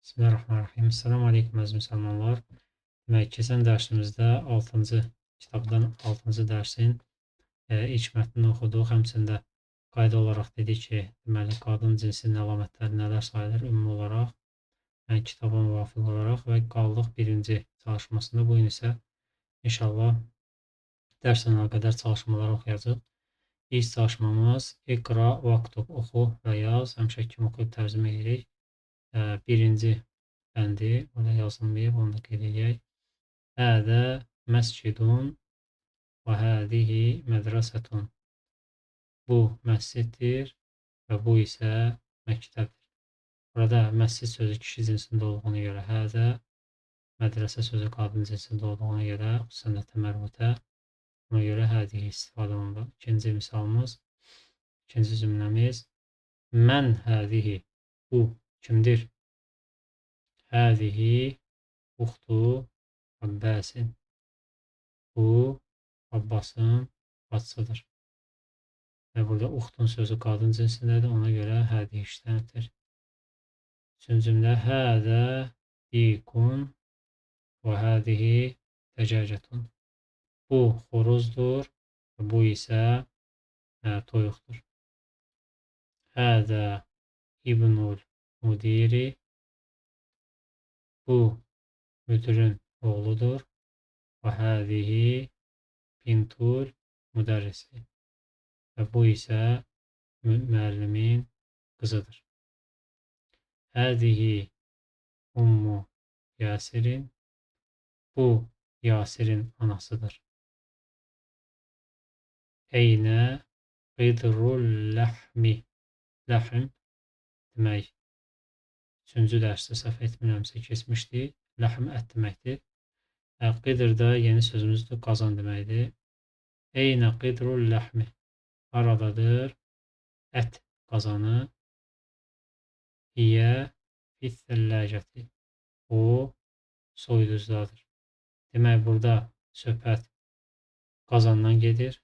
Bismillahirrahmanirrahim. Esselamu aleyküm əziz müsəlmanlar. Demək, keçən dərsimizdə 6-cı kitabdan 6-cı dərsin ilk mətnini oxuduq. Həmçində qayda olaraq dedik ki, deməli, qadın cinsinin əlamətləri nələr sayılır ümumi olaraq, yəni kitaba müvafiq olaraq və qaldıq birinci çalışmasında. Bu gün isə inşallah dərslə əlaqədar çalışmaları oxuyacağıq. İlk çalışmamız İqra vaktub, oxu və yaz. Həmişə kimi oxuyub tərcümə edirik. Birinci bəndi orada yazılmayıb, onu da qeyd edək. Hədə məscidun və hədihi mədrəsətun. Bu məsciddir və bu isə məktəbdir. Burada məscid sözü kişi cinsində olduğuna görə hədə, mədrəsə sözü qadın cinsində olduğuna görə, xüsusən də təmərrütə, buna görə hədihi istifadə olundu. İkinci misalımız, ikinci cümləmiz mən hədihi, bu kimdir? Həzihi uxtu Abbasin. Bu Abbasın bacısıdır. Və burada uxtun sözü qadın cinsindədir. Ona görə hədihi işlənibdir. Üçüncü cümlə hədə dikun və hədihi dəcəcətun. Bu xoruzdur və bu isə toyuqdur. Hədə ibnul mudiri, bu müdirin oğludur. Və həzihi bintul müdərrisi. Və bu isə müəllimin qızıdır. Həzihi ummu Yasirin, bu Yasirin anasıdır. Eynə qidrul ləhmi, ləhm demək. Üçüncü dərsdə səhv etmirəmsə keçmişdi. Ləhm ət deməkdir. Qidr də yeni sözümüzdür, qazan deməkdir. Eynə qidrul ləhmi. Haradadır? Ət qazanı. Hiyə fissəlləcəti. O soyuducudadır. Demək, burada söhbət qazandan gedir.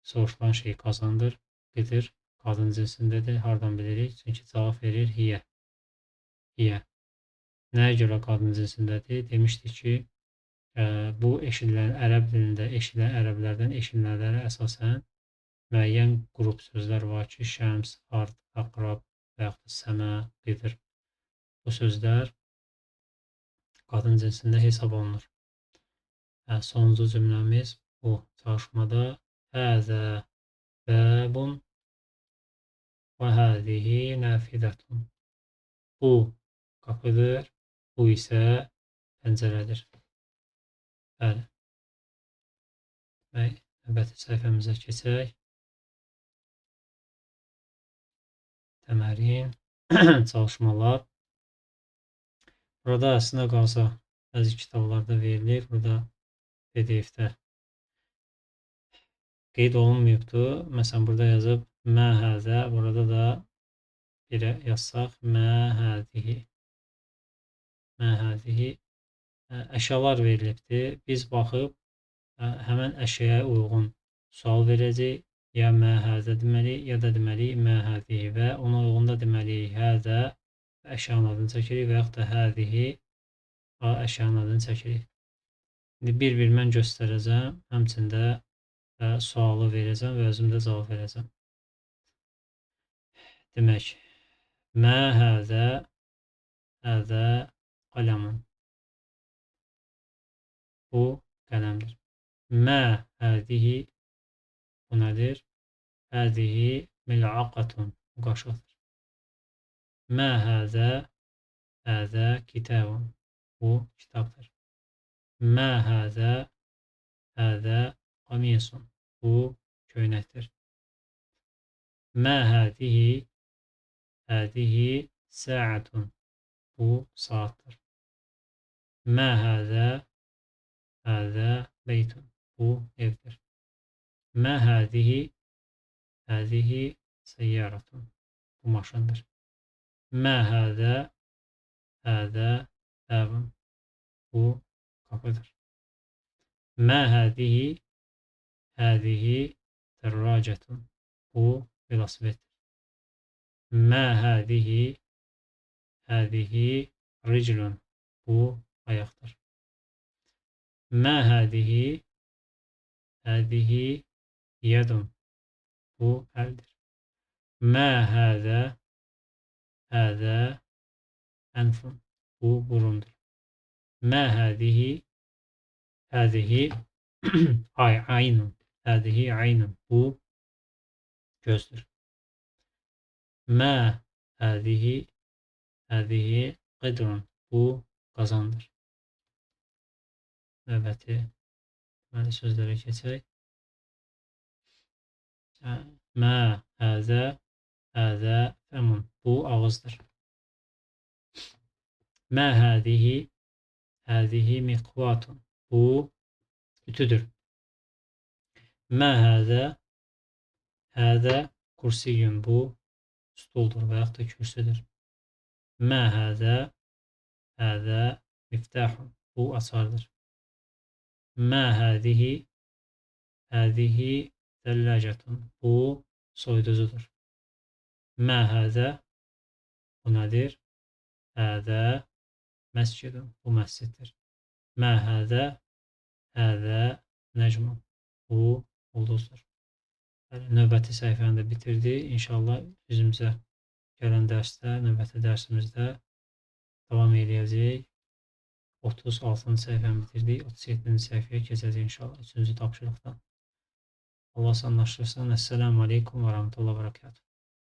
Soruşulan şey qazandır. Qidr qadın cinsindədir. Hardan bilirik? Çünki cavab verir hiyə. Hiyə. Nəyə görə qadın cinsindədir? Demişdik ki, bu eşidilən ərəb dilində eşidilən ərəblərdən eşidilənlərə əsasən müəyyən qrup sözlər var ki, şəms, ard, əqrab və yaxud da səmə, qidr. Bu sözlər qadın cinsində hesab olunur. Sonuncu cümləmiz bu çalışmada həzə bəbun və həzihi nəfidətun. Bu qapıdır, bu isə pəncərədir. Bəli. Demək, növbəti səhifəmizə keçək. Təmərin, çalışmalar. Burada əslində qalsa bəzi kitablarda verilir. Burada PDF-də qeyd olunmayıbdır. Məsələn, burada yazıb mə həzə, burada da birə yazsaq mə həzihi. Mə həzihi əşyalar verilibdir. Biz baxıb həmən əşyaya uyğun sual verəcəyik. Ya mə həzə deməliyik, ya da deməliyik mə həzihi və ona uyğun da deməliyik həzə əşyanın adını çəkirik və yaxud da həzihi əşyanın adını çəkirik. İndi bir-bir mən göstərəcəm, həmçində sualı verəcəm və özüm də cavab verəcəm. Demək, mə həzə, həzə qələmun. Bu qələmdir. Mə həzihi, bu nədir? Həzihi mil'aqatun, bu qaşıqdır. Mə həzə, həzə kitabun, bu kitabdır. Mə həzə, həzə qamisun, bu köynəkdir. Mə həzihi, həzihi səətun, bu saatdır. Mə həzə, həzə beytun, bu evdir. Mə həzihi, həzihi seyyaratun, bu maşındır. Mə həzə, həzə bəbun, bu qapıdır. Mə həzihi, həzihi dərracətun, bu velosipeddir. Mə həzihi, həzihi Riclun. Bu ayaqdır. Mə hədihi? Hədihi yedun. Bu əldir. Mə həzə? Həzə ənfun. Bu burundur. Mə hədihi? Hədihi aynun. Hədihi aynun. Bu gözdür. Mə hədihi? Hədihi qidrun. Bu qazandır. Növbəti deməli sözlərə keçək. Mə həzə? Həzə fəmun. Bu ağızdır. Mə hədihi? Hədihi miqvatun. Bu ütüdür. Mə həzə? Həzə kursiyyun. Bu stuldur və yaxud da kürsüdür. Mə həzə? Həzə miftahun. Bu açardır. Mə hədihi? Hədihi dəlləcətun. Bu soyuducudur. Mə həzə? Bu nədir? Həzə məscidun. Bu məsciddir. Mə həzə? Həzə nəcmun. Bu ulduzdur. Bəli, növbəti səhifəni də bitirdik. İnşallah üzümüzə gələn dərsdə, növbəti dərsimizdə davam eləyəcəyik. 36-cı səhifəni bitirdik. 37-ci səhifəyə keçəcəyik inşallah 3-cü tapşırıqdan. Allah asanlaşdırsın. Əssəlamu aleykum və rəhmətullah və bərəkatuhu.